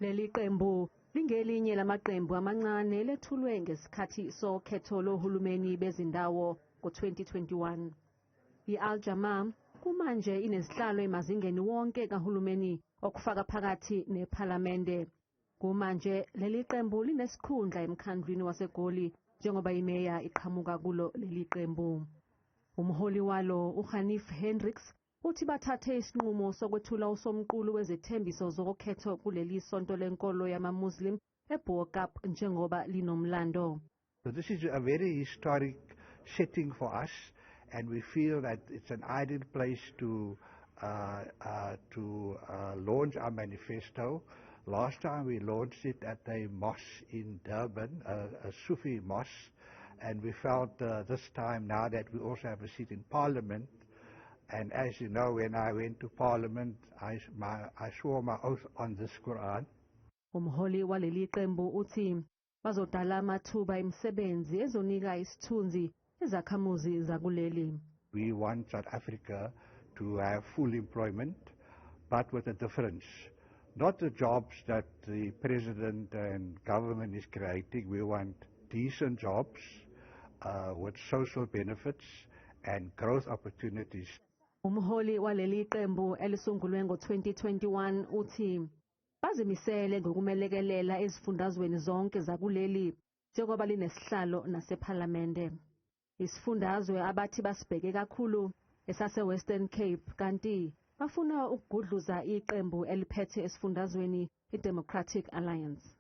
Leli qembu lingelinye lamaqembu amancane lethulwe ngesikhathi sokhetho lohulumeni bezindawo ngo-2021. I-Al Jama-ah kumanje inezihlalo emazingeni wonke kahulumeni, okufaka phakathi nephalamende. Kumanje leli qembu linesikhundla emkhandlwini waseGoli, njengoba imeya iqhamuka kulo leli qembu. Umholi walo, uHanief Hendricks, uthi bathathe isinqumo sokwethula usomqulu wezethembiso zokhetho kuleli sonto lenkolo yamaMuslim eBo-Kaap, njengoba linomlando. So this is a very historic setting for us, and we feel that it's an ideal place to launch our manifesto. Last time we launched it at a mosque in Durban, a Sufi mosque, and we felt this time, now that we also have a seat in Parliament, and as you know, when I went to Parliament, I swore my oath on this Quran. Umholi waleli qembu uthi bazodala amathuba emisebenzi ezonika isithunzi izakhamuzi zakuleli. We want South Africa to have full employment, but with a difference. Not the jobs that the president and government is creating. We want decent jobs with social benefits and growth opportunities. Umholi waleli qembu elisungulwe ngo-2021 uthi bazimisele ngokumelekelela ezifundazweni zonke zakuleli, njengoba linesihlalo nasephalamende. Isifundazwe abathi basibheke kakhulu esase-Western Cape, kanti bafuna ukugudluza iqembu eliphethe esifundazweni, i-Democratic Alliance.